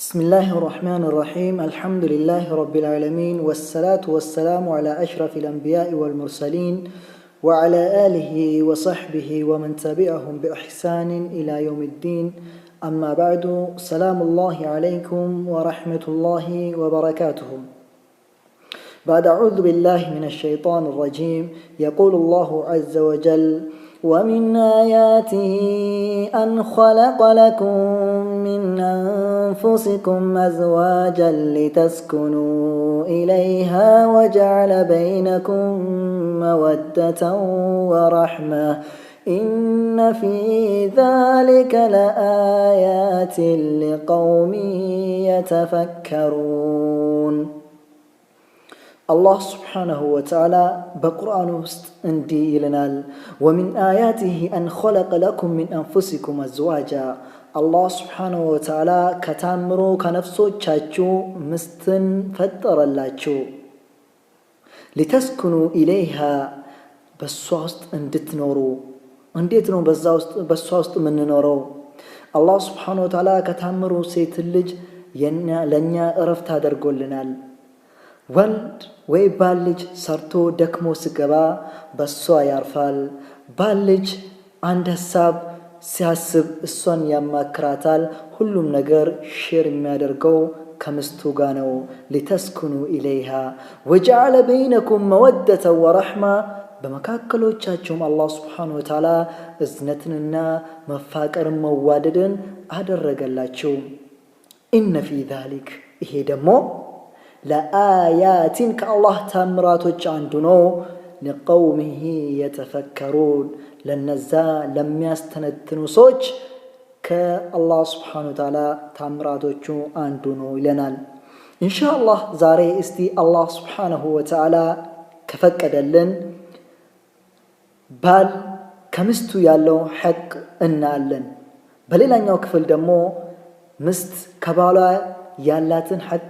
بسم الله الرحمن الرحيم، الحمد لله رب العالمين، والصلاة والسلام على أشرف الأنبياء والمرسلين وعلى آله وصحبه ومن تبعهم بإحسان إلى يوم الدين. أما بعد، سلام الله عليكم ورحمة الله وبركاته. بعد أعوذ بالله من الشيطان الرجيم، يقول الله عز وجل: ومن آياته أن خلق لكم من أنفسكم أزواجا لتسكنوا إليها وجعل بينكم مودة ورحمة، إن في ذلك لآيات لقوم يتفكرون. አላህ ስብሓነሁ ወተዓላ በቁርአኑ ውስጥ እንዲህ ይለናል፦ ወሚን አያቲህ አን ኸለቀ ለኩም ሚን አንፉሲኩም አዝዋጃ። አላህ ስብሓነሁ ወተዓላ ከታምሮ ከነፍሶቻችሁ ምስትን ፈጠረላችሁ። ሊተስኩኑ ኢለይሃ፣ በእሷ ውስጥ እንድትኖሩ። እንዴት ነው በእሷ ውስጥ የምንኖረው? አላህ ስብሓነሁ ወተዓላ ከታምሩ ሴት ልጅ ለእኛ እረፍት አድርጎልናል። ወንድ ወይ ባል ልጅ ሰርቶ ደክሞ ስገባ በእሷ ያርፋል። ባል ልጅ አንድ ሀሳብ ሲያስብ እሷን ያማክራታል። ሁሉም ነገር share የሚያደርገው ከምስቱ ጋር ነው። لتسكنوا إليها وجعل بينكم مودة ورحمة፣ በመካከሎቻቸውም አላህ ስብሓነሁ ወተዓላ እዝነትንና መፋቀርን መዋደድን አደረገላቸው። إن في ذلك፣ ይሄ ደግሞ لآيات፣ ከአላህ ታምራቶች አንዱ ነው። لقوم يتفكرون፣ ለነዛ ለሚያስተነትኑ ሰዎች ከአላህ ስብሓነ ወተዓላ ታምራቶቹ አንዱ ነው ይለናል። ኢንሻአላህ ዛሬ እስቲ አላህ ስብሓነሁ ወተዓላ ከፈቀደልን ባል ከሚስቱ ያለው ሐቅ እናያለን። በሌላኛው ክፍል ደግሞ ምስት ከባሏ ያላትን ሐቅ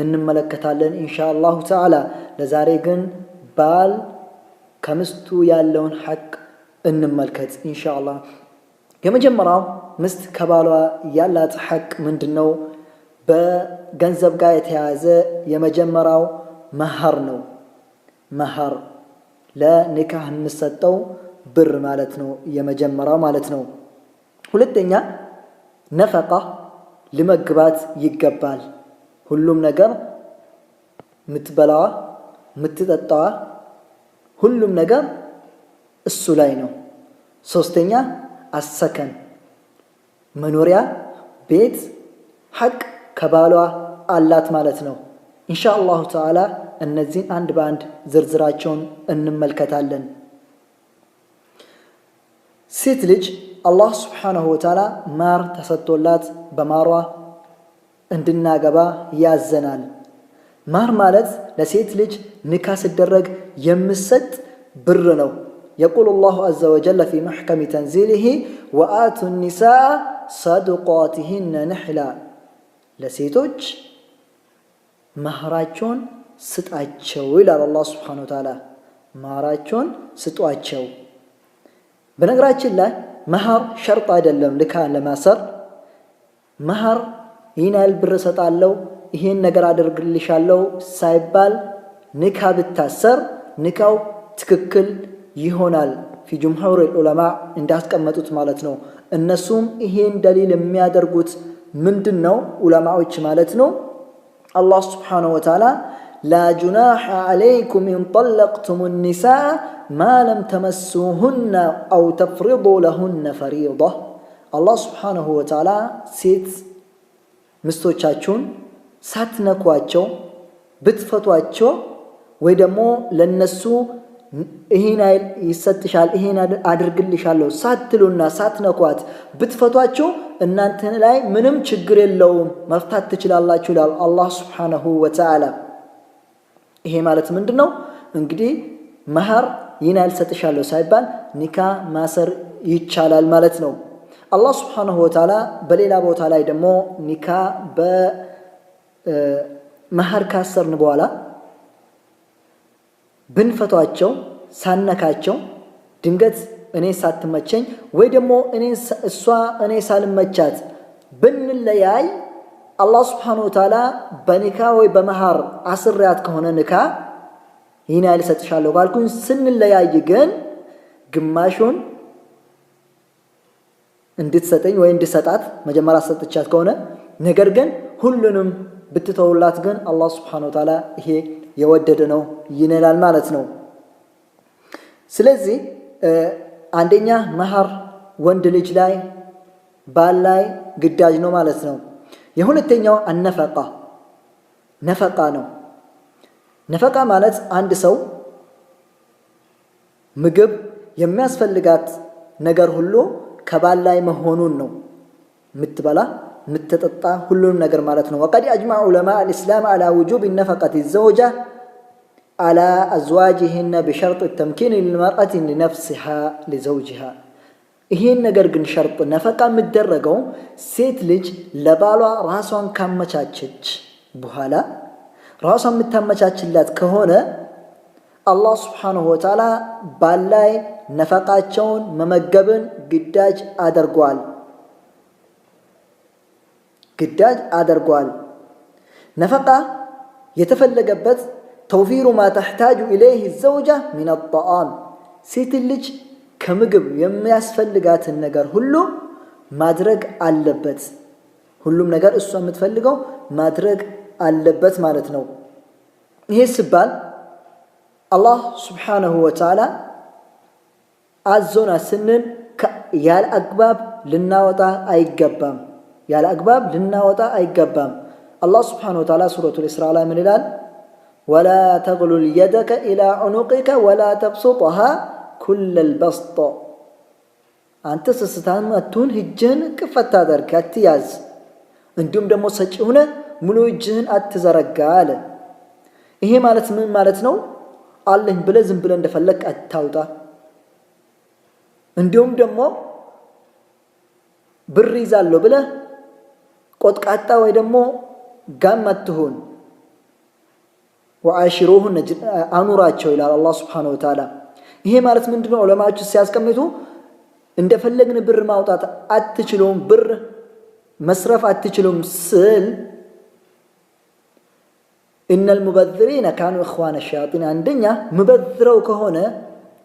እንመለከታለን ኢንሻአላሁ ተዓላ። ለዛሬ ግን ባል ከምስቱ ያለውን ሐቅ እንመልከት ኢንሻአላህ። የመጀመሪያው ምስት ከባሏ ያላት ሐቅ ምንድን ነው? በገንዘብ ጋር የተያያዘ የመጀመሪያው መሀር ነው። መሀር ለኒካህ የምሰጠው ብር ማለት ነው። የመጀመሪያው ማለት ነው። ሁለተኛ ነፈቃ ልመግባት ይገባል። ሁሉም ነገር የምትበላዋ፣ የምትጠጣዋ፣ ሁሉም ነገር እሱ ላይ ነው። ሶስተኛ አሰከን፣ መኖሪያ ቤት ሐቅ ከባሏ አላት ማለት ነው። ኢንሻ አላሁ ተዓላ እነዚህን አንድ በአንድ ዝርዝራቸውን እንመልከታለን። ሴት ልጅ አላህ ስብሓነሁ ወተዓላ ማር ተሰጥቶላት በማሯ እንድናገባ ያዘናል። ማር ማለት ለሴት ልጅ ኒካ ሲደረግ የሚሰጥ ብር ነው። يقول الله عز وجل في محكم تنزيله: وآتوا النساء صدقاتهن نحلة፣ ለሴቶች መህራቸውን ስጣቸው ይላል አላህ ስብሓነሁ ወተዓላ። መህራቸውን ስጧቸው። በነገራችን ላይ መህር ሸርጥ አይደለም ኒካ ለማሰር። መህር ይህን ያህል ብር እሰጣለሁ፣ ይሄን ነገር አደርግልሻለሁ ሳይባል ኒካ ብታሰር ኒካው ትክክል ይሆናል። في جمهور العلماء እንዳስቀመጡት ማለት ነው። እነሱም ይሄን ደሊል የሚያደርጉት ምንድን ነው? ዑለማዎች ማለት ነው። አላህ ስብሓነሁ ወተዓላ لا جناح عليكم إن طلقتم النساء ما لم تمسوهن أو تفرضوا لهن فريضة። አላህ ስብሓነሁ ወተዓላ ሴት ሚስቶቻችሁን ሳትነኳቸው ብትፈቷቸው ወይ ደግሞ ለነሱ ይሄን ያህል ይሰጥሻል፣ ይሄን አድርግልሻለሁ ሳትሉና ሳትነኳት ብትፈቷቸው እናንተ ላይ ምንም ችግር የለውም፣ መፍታት ትችላላችሁ ይላል አላህ ስብሓነሁ ወተዓላ። ይሄ ማለት ምንድን ነው? እንግዲህ መህር ይህን ያህል ሰጥሻለሁ ሳይባል ኒካ ማሰር ይቻላል ማለት ነው። አላህ ስብሓነሁ ወተዓላ በሌላ ቦታ ላይ ደግሞ ኒካ በመህር ካሰርን በኋላ ብንፈቷቸው ሳነካቸው፣ ድንገት እኔ ሳትመቸኝ ወይ ደግሞ እሷ እኔ ሳልመቻት ብንለያይ አላህ ስብሓነሁ ወተዓላ በኒካ ወይ በመሃር አስሪያት ከሆነ ኒካ ይህን ያህል እሰጥሻለሁ ካልኩኝ ስንለያይ ግን ግማሹን እንድትሰጠኝ ወይ እንድሰጣት መጀመሪያ ሰጥቻት ከሆነ ነገር ግን ሁሉንም ብትተውላት ግን አላህ ስብሓነሁ ወተዓላ ይሄ የወደደ ነው ይንላል ማለት ነው። ስለዚህ አንደኛ መሃር ወንድ ልጅ ላይ ባል ላይ ግዳጅ ነው ማለት ነው። የሁለተኛው አነፈቃ ነፈቃ ነው። ነፈቃ ማለት አንድ ሰው ምግብ የሚያስፈልጋት ነገር ሁሉ ከባል ላይ መሆኑን ነው። የምትበላ የምትጠጣ ሁሉንም ነገር ማለት ነው። ወቀድ አጅማዕ ዑለማ አልእስላም ዐላ ውጁብ ነፈቀት ዘውጃ ዐላ አዝዋጅህነ ቢሸርጥ ተምኪን ልልመርአት ሊነፍሲሃ ሊዘውጅሃ። ይሄን ነገር ግን ሸርጥ ነፈቃ የሚደረገው ሴት ልጅ ለባሏ ራሷን ካመቻቸች በኋላ ራሷን የምታመቻችላት ከሆነ አላህ ስብሓነሁ ወተዓላ ባል ላይ ነፈቃቸውን መመገብን ግዳጅ አድርጓል ግዳጅ አድርጓል። ነፈቃ የተፈለገበት ተውፊሩ ማ ተሕታጁ ኢለይህ ዘውጃ ሚን አጣዓም ሴት ልጅ ከምግብ የሚያስፈልጋትን ነገር ሁሉ ማድረግ አለበት። ሁሉም ነገር እሷ የምትፈልገው ማድረግ አለበት ማለት ነው። ይሄ ሲባል አላህ ስብሓነሁ ወተዓላ አዞና ስንል ያለ አግባብ ልናወጣ አይገባም። ያለ አግባብ ልናወጣ አይገባም። አላህ ስብሓነሁ ወተዓላ ሱረቱል ኢስራ ላይ ምን ይላል? ወላ ተግሉል የደከ ኢላ ዑኑቂከ ወላ ተብሱጥሃ ኩለል በስጥ። አንተ ስስታም አትሁን፣ እጅህን ቅፍ አታደርግ፣ አትያዝ። እንዲሁም ደግሞ ሰጪ ሁነ ሙሉ እጅህን አትዘረጋ አለ። ይሄ ማለት ምን ማለት ነው? አለኝ ብለህ ዝም ብለህ እንደፈለግ አታውጣ። እንዲሁም ደግሞ ብር ይዛለሁ ብለህ ቆጥቃጣ ወይ ደግሞ ጋም አትሁን። ወዓሽሩሁን አኑራቸው ይላል አላህ ስብሓነሁ ወተዓላ። ይሄ ማለት ምንድነው? ዑለማዎች ሲያስቀምጡ እንደፈለግን ብር ማውጣት አትችሉም፣ ብር መስረፍ አትችሉም ስል እነል ሙበዝሪነ ካኑ እኽዋነ ሸያጢን። አንደኛ ሙበዝረው ከሆነ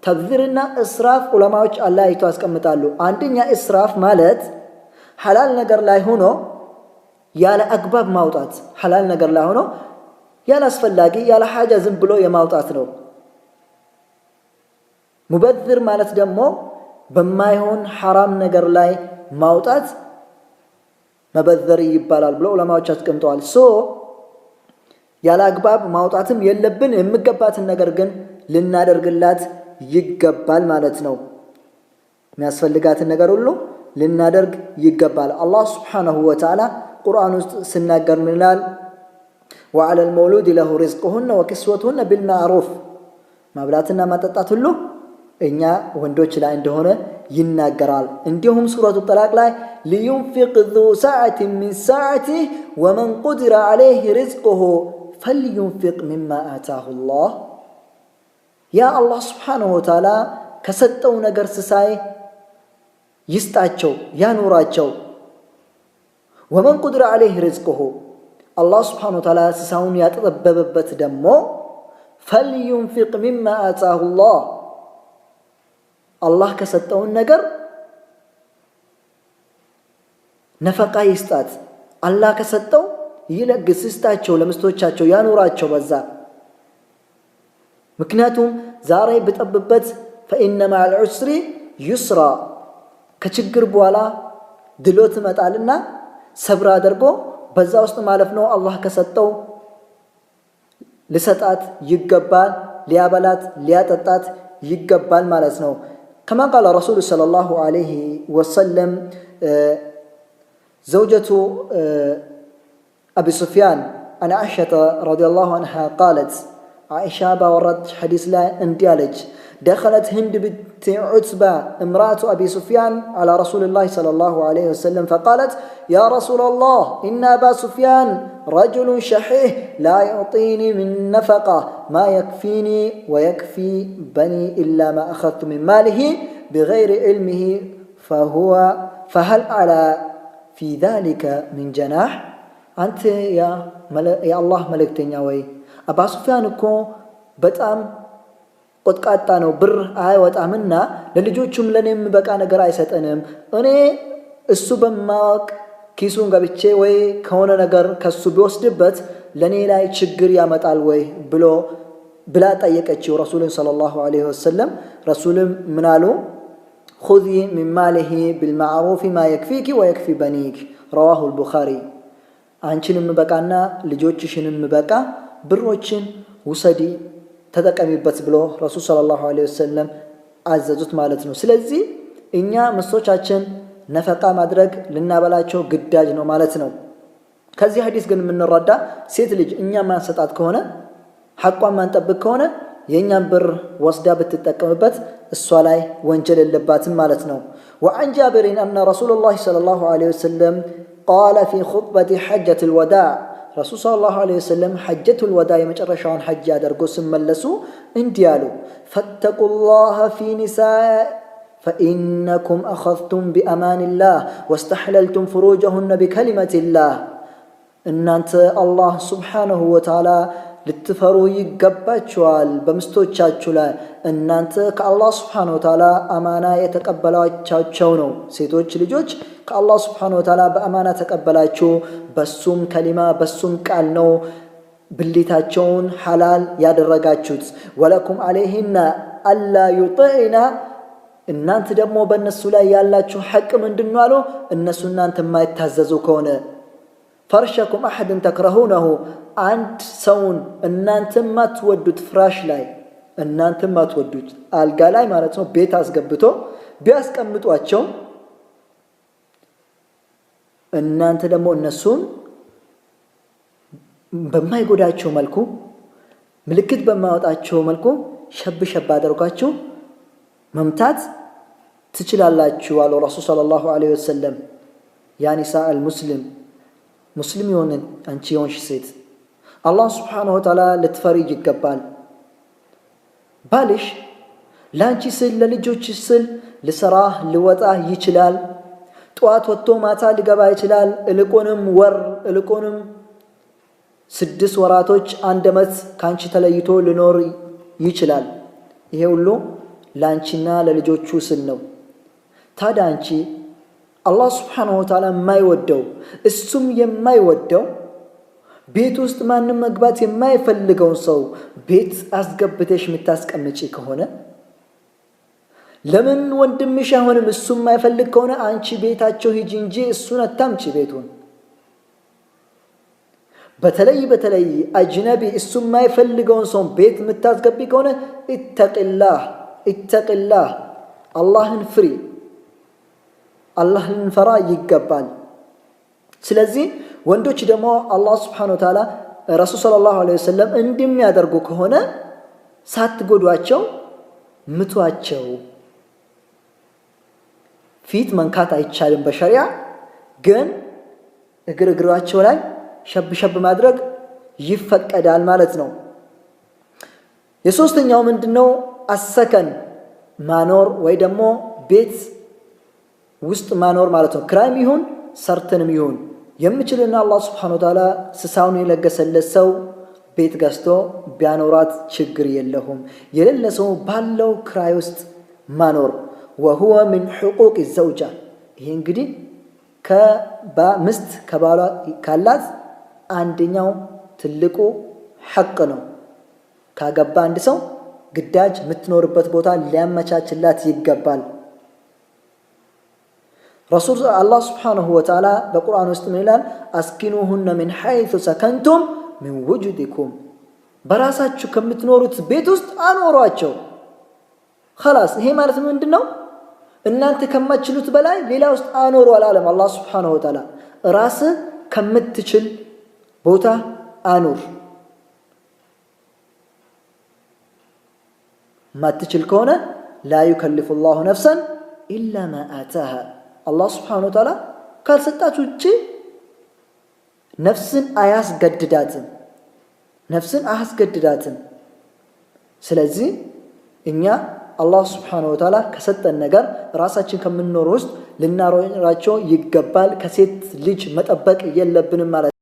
ተብዝርና እስራፍ ዑለማዎች አለያይቶ ያስቀምጣሉ። አንደኛ እስራፍ ማለት ሐላል ነገር ላይ ሆኖ ያለ አግባብ ማውጣት፣ ሐላል ነገር ላይ ሆኖ ያለ አስፈላጊ ያለ ሓጃ ዝም ብሎ የማውጣት ነው። ሙበዝር ማለት ደግሞ በማይሆን ሐራም ነገር ላይ ማውጣት መበዘር ይባላል ብሎ ዑለማዎች አስቀምጠዋል። So ያለ አግባብ ማውጣትም የለብን፣ የሚገባትን ነገር ግን ልናደርግላት ይገባል ማለት ነው። የሚያስፈልጋትን ነገር ሁሉ ልናደርግ ይገባል። አላህ ስብሓነሁ ወተዓላ ቁርአን ውስጥ ሲናገር ምን ይላል? ወዐለል መውሉድ ለሁ ሪዝቁሁነ ወኪስወቱሁነ ቢልማዕሩፍ። ማብላትና ማጠጣት ሁሉ እኛ ወንዶች ላይ እንደሆነ ይናገራል። እንዲሁም ሱረቱ ጠላቅ ላይ ሊዩንፊቅ ዙ ሰዓት ሚን ሰዓቲህ ወመን ቁድረ ዐለይህ ሪዝቁሁ ፈልዩንፊቅ ሚማ አታሁ ላህ። ያ አላህ ስብሓነሁ ወተዓላ ከሰጠው ነገር ስሳይ ይስጣቸው ያኑራቸው። ወመን ቁድረ ዐለይህ ሪዝቁሁ አላህ ስብሓነሁ ወተዓላ ስሳውን ያጠበበበት ደግሞ ፈልዩንፊቅ ሚማ አታሁ ላህ አላህ ከሰጠውን ነገር ነፈቃ ይስጣት። አላህ ከሰጠው ይለግስ፣ ይስጣቸው፣ ለሚስቶቻቸው ያኑራቸው በዛ። ምክንያቱም ዛሬ ብጠብበት ፈኢነ መዐል ዑስሪ ዩስራ፣ ከችግር በኋላ ድሎት ይመጣልና ሰብር አድርጎ በዛ ውስጥ ማለፍ ነው። አላህ ከሰጠው ሊሰጣት ይገባል፣ ሊያበላት ሊያጠጣት ይገባል ማለት ነው። ከማ ቃለ ረሱሉ ሰለላሁ ዐለይሂ ወሰለም ዘውጀቱ አቢ ሱፊያን አን ዓኢሸተ ረዲየላሁ ዐንሃ ቃለት፣ ዓኢሻ ባወራች ሐዲስ ላይ እንዲህ አለች። ደኸለት ህንድ ብንት ዑትባ እምራቱ አቢ ሱፊያን ዐላ ረሱሊላሂ ሰለላሁ ዐለይሂ ወሰለም ፈቃለት ያ ረሱለላህ ኢነ አባ ሱፊያን ረጁሉን ሸሒህ ላ ዩዕጢኒ ምን ነፈቃ ማ የክፊኒ ወየክፊ በኒ ኢላ ማ አኸዝቱ ሚን ማሊሂ ቢገይሪ ዕልሚሂ ፈሀል ዐላ ፊ ዛሊከ ሚን ጀናሕ። አንተ የአላህ መልእክተኛ ወይ አባ ሱፊያን እኮ በጣም ቆጥቃጣ ነው፣ ብር አያወጣምና ለልጆቹም ለእኔም በቃ ነገር አይሰጠንም። እኔ እሱ በማወቅ ኪሱን ገብቼ ወይ ከሆነ ነገር ከሱ ቢወስድበት ለእኔ ላይ ችግር ያመጣል ወይ ብሎ ብላ ጠየቀችው ረሱልን صلى الله عليه وسلم። ረሱልም ምን አሉ? خذي من ماله بالمعروف ما يكفيك ويكفي بنيك رواه البخاري። አንቺንም በቃና ልጆችሽንም በቃ ብሮችን ውሰዲ ተጠቀሚበት ብሎ ረሱል صلى الله عليه وسلم አዘዙት ማለት ነው። ስለዚህ እኛ ሚስቶቻችን ነፈቃ ማድረግ ልናበላቸው ግዳጅ ነው ማለት ነው። ከዚህ ሐዲስ ግን የምንረዳ ሴት ልጅ እኛ ማንሰጣት ከሆነ፣ ሐቋን ማንጠብቅ ከሆነ የእኛን ብር ወስዳ ብትጠቀምበት እሷ ላይ ወንጀል የለባትም ማለት ነው። وعن جابر أن رسول الله صلى الله عليه وسلم قال في خطبة حجة الوداع፣ ረሱል صلى الله عليه وسلم حجة الوداع የመጨረሻውን ሐጅ አድርጎ ሲመለሱ እንዲህ አሉ፣ فاتقوا الله في النساء فإنكم أخذتم بأمان الله واستحللتم فروجهن بكلمة الله። እናንተ አላህ سبحانه وتعالى ልትፈሩ ይገባችኋል በሚስቶቻችሁ ላይ። እናንተ ከአላህ سبحانه وتعالى አማና የተቀበላቻቸው ነው። ሴቶች ልጆች ከአላህ سبحانه وتعالى በአማና ተቀበላችሁ። በሱም ከሊማ በሱም ቃል ነው ብልታቸውን ሐላል ያደረጋችሁት። ولكم عليهن ألا يطئن፣ እናንተ ደግሞ በእነሱ ላይ ያላችሁ ሐቅ ምንድን ነው አሉ። እነሱ እናንተ የማይታዘዙ ከሆነ فرشكم أحد تكرهونه፣ አንድ ሰውን እናንተ የማትወዱት ፍራሽ ላይ፣ እናንተ የማትወዱት አልጋ ላይ ማለት ነው፣ ቤት አስገብቶ ቢያስቀምጧቸው እናንተ ደግሞ እነሱን በማይጎዳቸው መልኩ፣ ምልክት በማያወጣቸው መልኩ ሸብ ሸብ አድርጓችሁ መምታት ትችላላችሁ አሉ ረሱል صلى الله عليه وسلم። يا نساء المسلم፣ ሙስሊም የሆነ አንቺ የሆንሽ ሴት አላህ سبحانه وتعالى ልትፈሪ ይገባል። ባልሽ ለአንቺ ስል ለልጆች ስል ልሰራ ልወጣ ይችላል። ጠዋት ወጥቶ ማታ ሊገባ ይችላል። እልቁንም ወር፣ እልቁንም 6 ወራቶች፣ አንድ ዓመት ከአንቺ ተለይቶ ሊኖር ይችላል። ይሄ ሁሉ ለአንቺና ለልጆቹ ስል ነው። ታዲያ አንቺ አላህ سبحانه وتعالى የማይወደው፣ እሱም የማይወደው፣ ቤት ውስጥ ማንም መግባት የማይፈልገውን ሰው ቤት አስገብተሽ የምታስቀምጪ ከሆነ ለምን ወንድምሽ አይሆንም? እሱ የማይፈልግ ከሆነ አንቺ ቤታቸው ሂጂ እንጂ እሱን አታምጪ ቤቱን። በተለይ በተለይ አጅነቢ እሱ የማይፈልገውን ሰው ቤት የምታስገቢ ከሆነ اتق الله، اتق الله፣ አላህን ፍሪ። አላህን ልንፈራ ይገባል። ስለዚህ ወንዶች ደግሞ አላህ سبحانه وتعالى ረሱል صلى الله عليه وسلم እንደሚያደርጉ ከሆነ ሳትጎዷቸው ምቷቸው። ፊት መንካት አይቻልም በሸሪያ፣ ግን እግር እግራቸው ላይ ሸብ ሸብ ማድረግ ይፈቀዳል ማለት ነው። የሶስተኛው ምንድነው? السكن ማኖር ወይ ደግሞ ቤት ውስጥ ማኖር ማለት ነው። ክራይም ይሁን ሰርተንም ይሁን የምችልና አላህ سبحانه وتعالى ስሳውን የለገሰለት ሰው ቤት ገዝቶ ቢያኖራት ችግር የለሁም። የሌለ ሰው ባለው ክራይ ውስጥ ማኖር وهو من حقوق الزوجة። ይሄ እንግዲህ ሚስት ከባሏ ካላት አንደኛው ትልቁ ሐቅ ነው። ካገባ አንድ ሰው ግዳጅ የምትኖርበት ቦታ ሊያመቻችላት ይገባል። ረሱል አላህ سبحانه وتعالى በቁርአን ውስጥ ምን ይላል? أسكنوهن من حيث سكنتم من وجدكم፣ በራሳችሁ ከምትኖሩት ቤት ውስጥ አኖሯቸው። خلاص ይሄ ማለት ምንድን ነው? እናንተ ከማትችሉት በላይ ሌላ ውስጥ አኖሩ አላለም አላህ سبحانه وتعالى። ራስህ ከምትችል ቦታ አኑር። ማትችል ከሆነ لا يكلف الله نفسا إلا ما آتاها፣ አላህ سبحانه وتعالى ካልሰጣችሁ ውጭ ነፍስን አያስገድዳትም። ነፍስን አያስገድዳትም። ስለዚህ እኛ አላህ سبحانه وتعالى ከሰጠን ነገር ራሳችን ከምንኖር ውስጥ ልናኖራቸው ይገባል። ከሴት ልጅ መጠበቅ የለብንም ማለት